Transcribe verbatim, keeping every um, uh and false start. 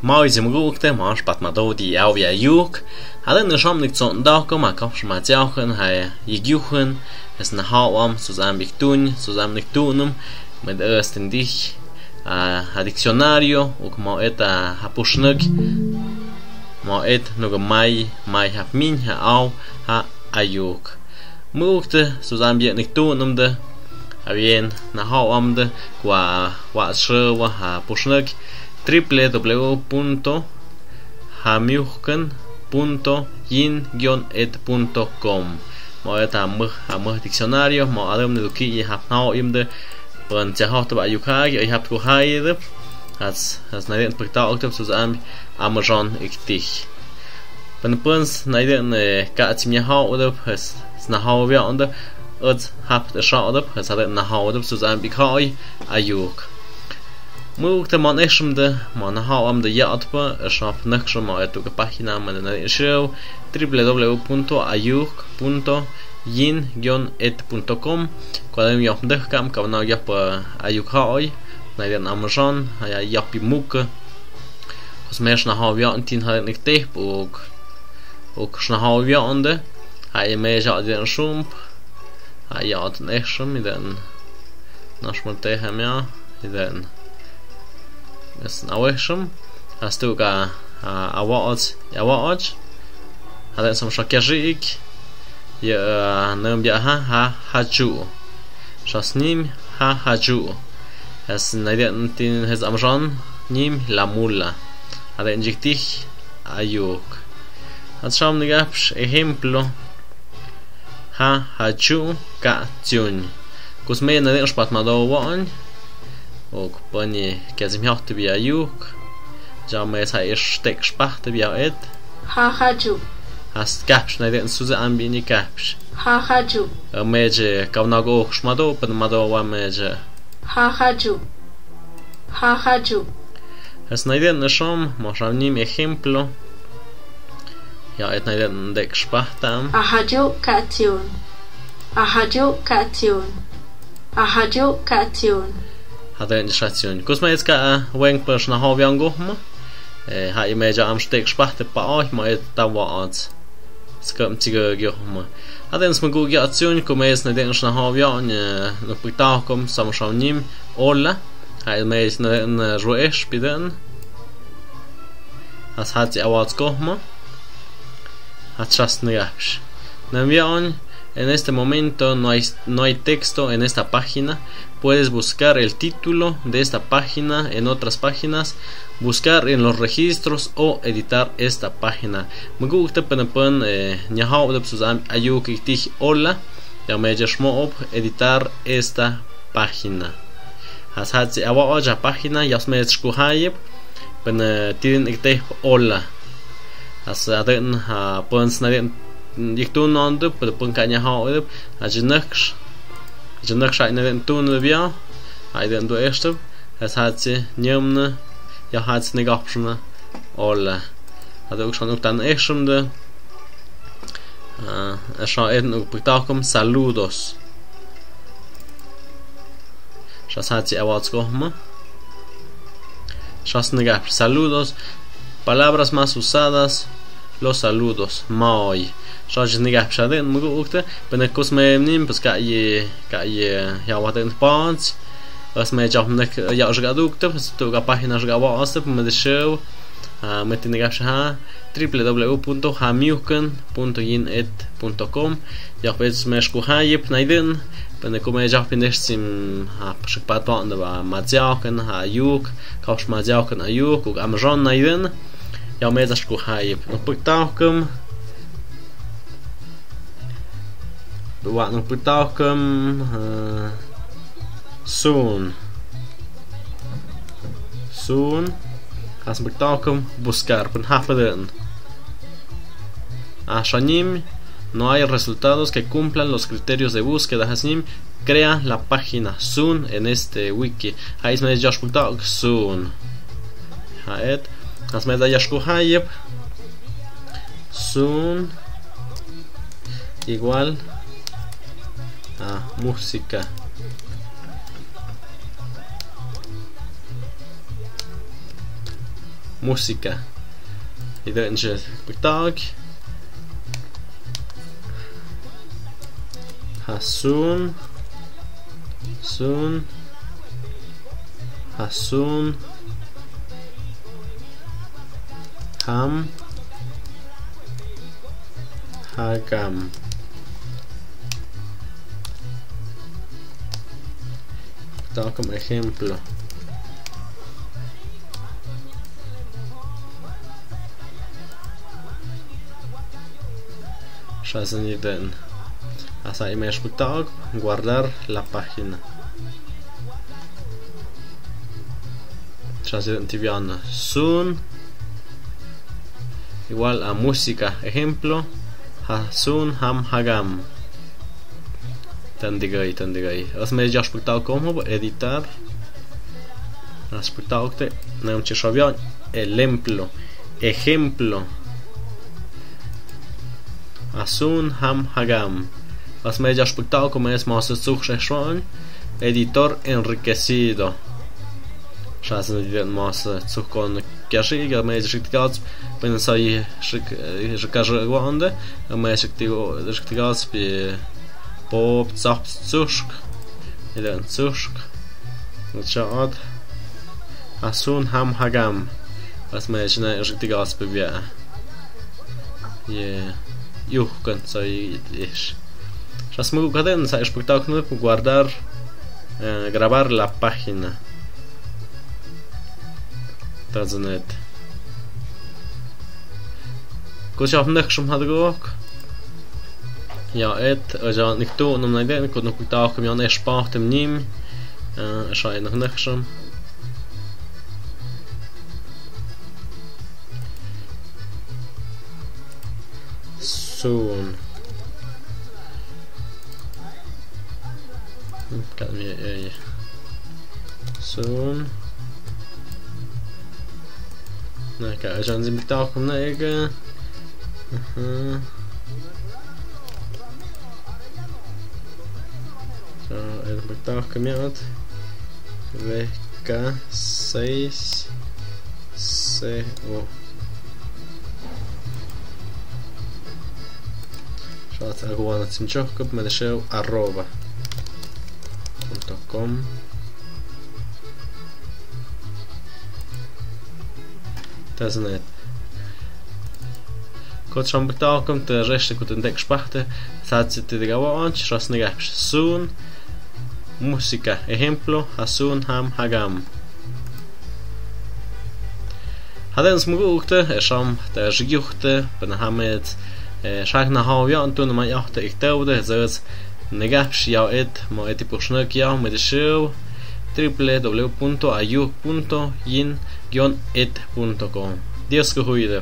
Mawi zi magu'uk te, ma spat ma dou di au ya yuk. Hadø na shom nik tson dau ka ma kap shma tiau kan ha yik yuk kan. Es na hau am sus am bik tun, sus am nik tunum. Med es tendih, ah, ha diccionario, uk ma et, ah, ha pushnøk. Ma et nuk mai, mai ha min, ha au, ha ayuk. Mø ukte sus am bienik tunum de. Abien na hau am de kwa wa shwa ha pushnøk triple W punto hamiuhken punto yin guion et punto com. Ma et ha mø, ha mø diccionario, ma adam ne duki ha hau im de. Pøn tia hau te ba ayuk ha, i hap ko hai de. Has, has na den pekta ok te sus am Amazon iktih. Pøn pøn s-, na iden, eh, ka tsi mia hau odøp, s-, s-, na hau via ondøp, ød hap te sha odøp, s-, na hau odøp, sus am bik hau i, ayuk. Mø ukte man eshum de, man hau am de ya otpa, eshap nøkshum ma etu ke página, man na esheu, triple W punto ayuk punto yin guion et punto com, kwa dem yop de kam, kam na yop, eh, ayuk hau i, na iden Amazon, ha ya yop i muk. Kus me shna hau via on tin ha den iktih, uk, uk shna hau via on de. Ha i me ja den shump. Ha ya ot ne shum i den. Na shmul te ha mia i den. Es na we shum. Has tu ka, ah, awa och, awa och. Ha den som shak ya rik. Ya, ah, nem bia ha, ha, ha ju. Shas nim, ha, ha ju. Es na iden tin hes Amazon, nim la mula. Ha den jiktih, ayuk. At sham ni gapsh, ejemplo. Ha, ha ju, ka, tiun. Kus me na den shpat ma do wan. Ok, pani, ke zim hiok te bia ayuk. Ja me sa ish tek shpat te bia et. Ha, ha ju. Has kapsh na den suze ambi ni kapsh. Ha, ha ju. Eh, me je, ka na go shma do, pan ma do wa me je. Ha, ha ju. Ha, ha ju. Has na den shom, mo sham nim ejemplo. Ya et na den dek shpat tam. Ha, ha ju, ka, tiun. Ha, ha ju, ka, tiun. Ha, ha ju, ka, tiun. Ha den shatiun. Kus me et ka, ah, weng pa shna ho viang go ma. Eh, ha i me ja am shtek shpat te pa oi, ma et ta wa ot. Skam tiga gyo ma. Ha den sma gu gya tiun, ku me es na den shna ho via on, eh, nuk pik tau kom sam shau nim, hola. Ha i me es na den, eh, ruesh pi den. Has ha ti awat ko ma. Ha tras na gapsh. Na via on, en este momento no hay, no hay texto en esta página. Puedes buscar el título de esta página en otras páginas, buscar en los registros o editar esta página. Muguk te pene pon, eh, nyahau de psus am-, ayuk iktih hola. Ya me je shmo op editar esta página. Has ha ti awa o ja página, ya me shku hayep, pene, eh, tidin iktih hola. Has aden, ha, pon sna den, iktun non de, pene pon ka nyahau de, ha je naksh. Ha je naksh ha ina den tun de via, ha iden du eshte. Has ha ti nyemne, ya ha ti negapshne. Hola. Ha de ukshon uktan eshum de. Ah, esha eden uk pik tau kom saludos. Shas ha ti awat ko ma. Shas negapsh saludos. Palabras más usadas, los saludos. Maoi. Shas je negapsh aden muguk te. Pene kus me nim, pues ka ye, ka ye, ya wa den pons. As me jap nek, ya shgaduk te, pues tu ka página shgawa as te, pues me de show. Ah, me tiene gapsh ha, triple W punto hamiuken punto yin et punto com. Ya pues me shku hayep na iden, pene kume ya pindesh sim, ha, shik pat pa onda ba maziauken ha yuk, kaush maziauken ha yuk, uk Amazon na iden. Ya me za shku hayep. No pik tau kum. Wa nuk pik tau kum, eh, soon. Soon. Has pik tau kum buscar, pun hapa den. Ah, shanim, no hay resultados que cumplan los criterios de búsqueda. Hasnim, crea la página soon en este wiki. Hais me josh pik tau soon. Ha et. Has me da josh ku hayep. Soon igual a música. música. Idø nche pagtaog. Ha sun, sun, ha sun, ham, ha gam. Tao kòm ejemplo. Sha sani den. Asa i mesh pagtaog, guardar la página. Sha sani den tibiana. Sun. Igual a música. Ejemplo. Ha sun ham ha gam. Tan digay, tan digay. As me yash pagtaog kòm, editar. As pagtaog te. Nam chi shabian. Ejemplo. Ejemplo. Ha sun ham ha gam. As me yash pagtaog kòm es mas tsug sheshwan. Editor enriquecido. Sha sani den mas tsug kon kiashi, ya me shik tigas, pen sai shik, eh, shik kash wande, ya me shik tigo, shik tigas pi pop, zap, zushk, ilen zushk, chat, ha sun ham ha gam, as me shine shik tigas pi bia. Ye, yuh kan sai ish. Sha smugu kaden sa ish pagtaog kòm guardar, eh, grabar la página. Tazanet. Kut shap nek shum hadgok. Ya et, eh, ya nik tu num naiden, kut nuk pagtaog kòm yon ish pagtaog tem nim. Eh, sha nek nek shum. Sun. Kan mi, eh, sun. Na ka ajan zim pagtaog kòm na ega. Aha. So, el pagtaog kòm yat. V K seis C O. Shat aguana tsimchok kòm me de show arroba punto com. Tazanet. Kut sham pagtaog kòm te reshte kut ndek shpahte, sat siti de gawa onch, ras negapsh. Sun, música, ejemplo, ha sun ham ha gam. Haden smugu ukte, e sham, te riyukte, pen hamet, e shak na haw yon, tun ma yahte iktewde, zez, negapsh yaw et, mo eti pushnek yaw, me de show, triple W punto ayuk punto yin guion et punto com. Dios kuhuide.